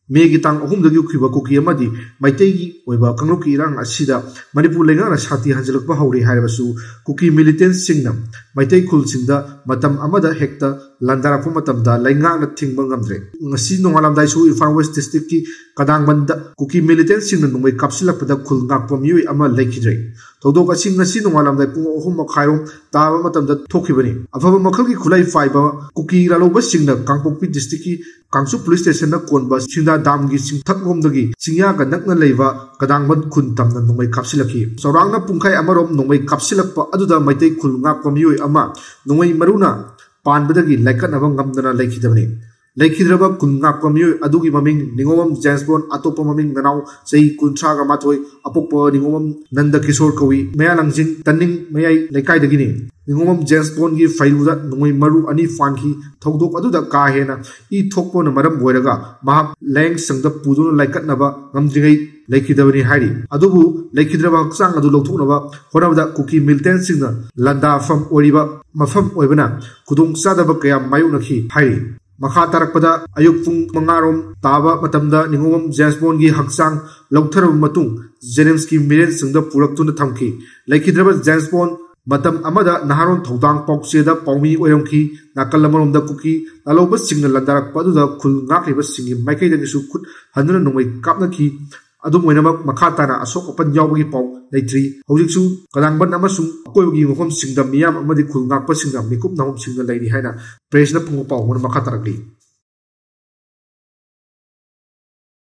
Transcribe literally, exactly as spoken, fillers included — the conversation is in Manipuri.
ꯃꯦꯒꯤ ꯇꯥꯡ ꯑꯍꯨꯝꯗꯒꯤ ꯎꯈꯤꯕ ꯀꯨꯀꯤ ꯑꯃꯗꯤ ꯃꯩꯇꯩꯒꯤ ꯑꯣꯏꯕ ꯀꯥꯡꯂꯨꯞꯀꯤ ꯏꯔꯥꯡ ꯑꯁꯤꯗ ꯃꯅꯤꯄꯨꯔ ꯂꯩꯉꯥꯛꯅ ꯁꯥꯊꯤ ꯍꯟꯖꯤꯜꯂꯛꯄ ꯍꯧꯔꯦ ꯍꯥꯏꯔꯕꯁꯨ, ꯀꯨꯀꯤ ꯃꯤꯂꯤꯇꯦꯟꯁꯤꯡꯅ ꯃꯩꯇꯩ ꯈꯨꯜꯁꯤꯡꯗ ꯃꯇꯝ ꯑꯃꯗ ꯍꯦꯛꯇ ꯂꯥꯟꯗꯥꯔꯛꯄ ꯃꯇꯝꯗ ꯂꯩꯉꯥꯛꯅ ꯊꯤꯡꯕ ꯉꯝꯗ꯭ꯔꯦ꯫ ꯉꯁꯤ ꯅꯣꯡꯉꯥꯂꯝꯗꯥꯏꯁꯨ ꯏꯝꯐꯥꯜ ꯋꯦꯁ ꯗꯤꯁꯇ꯭ꯔꯤꯛꯀꯤ ꯀꯗꯥꯡꯕꯟꯗ ꯀꯨꯀꯤ ꯃꯤꯂꯤꯇꯦꯟꯁꯤꯡꯅ ꯅꯣꯡꯃꯩ ꯀꯥꯞꯁꯤꯜꯂꯛꯄꯗ ꯈꯨꯜ ꯉꯥꯛꯄ ꯃꯤꯑꯣꯏ ꯑꯃ ꯂꯩꯈꯤꯗ꯭ꯔꯦ꯫ ꯊꯧꯗꯣꯛ ꯑꯁꯤ ꯉꯁꯤ ꯅꯣꯡꯉꯥꯜꯂꯝꯗꯥꯏ ꯄꯨꯡ ꯑꯍꯨꯝ ꯃꯈꯥꯏꯔꯣꯝ ꯇꯥꯕ ꯃꯇꯝꯗ ꯊꯣꯛꯈꯤꯕꯅꯤ꯫ ꯑꯐꯕ ꯃꯈꯜꯒꯤ ꯈꯨꯠꯂꯥꯏ ꯄꯥꯏꯕ ꯀꯨꯀꯤ ꯂꯥꯂꯧꯕꯁꯤꯡꯅ ꯀꯥꯡꯄꯣꯛꯄꯤ ꯗꯤꯁꯇ꯭ꯔꯤꯛꯀꯤ ꯀꯥꯡꯆꯨꯞ ꯄꯨꯂꯤꯁ ꯁ꯭ꯇꯦꯁꯟꯅ ꯀꯣꯟꯕ ꯁꯤꯡꯗꯥ ꯗꯥꯝꯒꯤ ꯆꯤꯡꯊꯛꯂꯣꯝꯗꯒꯤ ꯆꯤꯡꯌꯥꯒ ꯅꯛꯅ ꯂꯩꯕ ꯀꯗꯥꯡꯕꯟ ꯈꯨꯟ ꯇꯝꯅ ꯅꯣꯡꯃꯩ ꯀꯥꯞꯁꯤꯜꯂꯛꯈꯤ꯫ ꯆꯥꯎꯔꯥꯛꯅ ꯄꯨꯡꯈꯥꯏ ꯑꯃꯔꯣꯝ ꯅꯣꯡꯃꯩ ꯀꯥꯞꯁꯤꯜꯂꯛꯄ ꯑꯗꯨꯗ ꯃꯩꯇꯩ ꯈꯨꯜ ꯉꯥꯛꯄ ꯃꯤꯑꯣꯏ ꯑꯃ ꯅꯣꯡꯃꯩ ꯃꯔꯨꯅ ꯄꯥꯟꯕꯗꯒꯤ ꯂꯥꯏꯀꯠꯅꯕ ꯉꯝꯗꯅ ꯂꯩꯈꯤꯗꯕꯅꯤ꯫ ꯂꯩꯈꯤꯗ꯭ꯔꯕ ꯈꯨꯟ ꯉꯥꯛꯄ ꯃꯤꯑꯣꯏ ꯑꯗꯨꯒꯤ ꯃꯃꯤꯡ ꯅꯤꯉꯣꯝꯕꯝ ꯖꯦꯝꯁ ꯕꯣꯟ, ꯑꯇꯣꯞꯄ ꯃꯃꯤꯡ ꯅꯅꯥꯎ ꯆꯍꯤ ꯀꯨꯟꯊ꯭ꯔꯥꯒ ꯃꯥꯊꯣꯏ, ꯑꯄꯣꯛꯄ ꯅꯤꯉꯣꯝꯕꯝ ꯅꯟꯗ ꯀꯤꯁꯣꯔ ꯀꯧꯏ, ꯃꯌꯥ ꯂꯥꯡꯖꯤꯡ ꯇꯟꯅꯤꯡ ꯃꯌꯥꯏ ꯂꯩꯀꯥꯏꯗꯒꯤꯅꯤ꯫ ꯅꯤꯉꯣꯝꯕꯝ ꯖꯦꯝꯁ ꯕꯣꯟꯒꯤ ꯐꯩꯔꯨꯗ ꯅꯣꯡꯃꯩ ꯃꯔꯨ ꯑꯅꯤ ꯄꯥꯟꯈꯤ꯫ ꯊꯧꯗꯣꯛ ꯑꯗꯨꯗ ꯀꯥ ꯍꯦꯟꯅ ꯏ ꯊꯣꯛꯄꯅ ꯃꯔꯝ ꯑꯣꯏꯔꯒ ꯃꯍꯥꯛ ꯂꯥꯌꯦꯡ ꯁꯪꯗ ꯄꯨꯗꯨꯅ ꯂꯥꯏꯀꯠꯅꯕ ꯉꯝꯗ꯭ꯔꯤꯉꯩ ꯂꯩꯈꯤꯗꯕꯅꯤ ꯍꯥꯏꯔꯤ꯫ ꯑꯗꯨꯕꯨ ꯂꯩꯈꯤꯗ꯭ꯔꯕ ꯍꯛꯆꯥꯡ ꯑꯗꯨ ꯂꯧꯊꯣꯛꯅꯕ ꯍꯣꯠꯅꯕꯗ ꯀꯨꯀꯤ ꯃꯤꯂꯤꯇꯦꯟꯁꯤꯡꯅ ꯂꯥꯟꯗꯥꯐꯝ ꯑꯣꯏꯔꯤꯕ ꯃꯐꯝ ꯑꯣꯏꯕꯅ ꯈꯨꯗꯣꯡꯆꯥꯗꯕ ꯀꯌꯥ ꯃꯥꯌꯣꯛꯅꯈꯤ ꯍꯥꯏꯔꯤ꯫ ꯃꯈꯥ ꯇꯥꯔꯛꯄꯗ ꯑꯌꯨꯛ ꯄꯨꯡ ꯃꯉꯥꯔꯣꯝ ꯇꯥꯕ ꯃꯇꯝꯗ ꯅꯤꯉꯣꯝꯕꯝ ꯖꯦꯝꯁ ꯕꯣꯟꯒꯤ ꯍꯛꯆꯥꯡ ꯂꯧꯊꯔꯕ ꯃꯇꯨꯡ ꯖꯦꯅꯤꯝꯁꯀꯤ ꯃꯤꯔꯦꯟꯁꯪꯗ ꯄꯨꯔꯛꯇꯨꯅ ꯊꯝꯈꯤ꯫ ꯂꯩꯈꯤꯗ꯭ꯔꯕ ꯖꯦꯝꯁ ꯕꯣꯟ ꯃꯇꯝ ꯑꯃꯗ ꯅꯍꯥꯔꯣꯟ ꯊꯧꯗꯥꯡ ꯄꯥꯎꯆꯦꯗ ꯄꯥꯎꯃꯤ ꯑꯣꯏꯔꯝꯈꯤ꯫ ꯅꯥꯀꯜ ꯑꯃꯔꯣꯝꯗ ꯀꯨꯀꯤ ꯂꯥꯂꯧꯕꯁꯤꯡꯅ ꯂꯥꯟꯗꯥꯔꯛꯄ ꯑꯗꯨꯗ ꯈꯨꯜ ꯉꯥꯛꯂꯤꯕꯁꯤꯡꯒꯤ ꯃꯥꯏꯀꯩꯗꯒꯤꯁꯨ ꯈꯨꯠ ꯍꯟꯗꯨꯅ ꯅꯣꯡꯃꯩ ꯀꯥꯞꯅꯈꯤ꯫ ꯑꯗꯨꯝ ꯑꯣꯏꯅꯃꯛ, ꯃꯈꯥ ꯇꯥꯅ ꯑꯁꯣꯛ ꯑꯄꯟ ꯌꯥꯎꯕꯒꯤ ꯄꯥꯎ ꯂꯩꯇ꯭ꯔꯤ꯫ ꯍꯧꯖꯤꯛꯁꯨ ꯀꯗꯥꯡꯕꯟ ꯑꯃꯁꯨꯡ ꯑꯀꯣꯏꯕꯒꯤ ꯃꯐꯝꯁꯤꯡꯗ ꯃꯤꯌꯥꯝ ꯑꯃꯗꯤ ꯈꯨꯜ ꯉꯥꯛꯄꯁꯤꯡꯅ ꯃꯤꯀꯨꯞ ꯅꯥꯍꯨꯝꯁꯤꯡꯅ ꯂꯩꯔꯤ ꯍꯥꯏꯅ ꯄ꯭ꯔꯦꯁꯅ ꯐꯪꯕ ꯄꯥꯎ ꯑꯃꯅ ꯃꯈꯥ ꯇꯥꯔꯛꯂꯤ꯫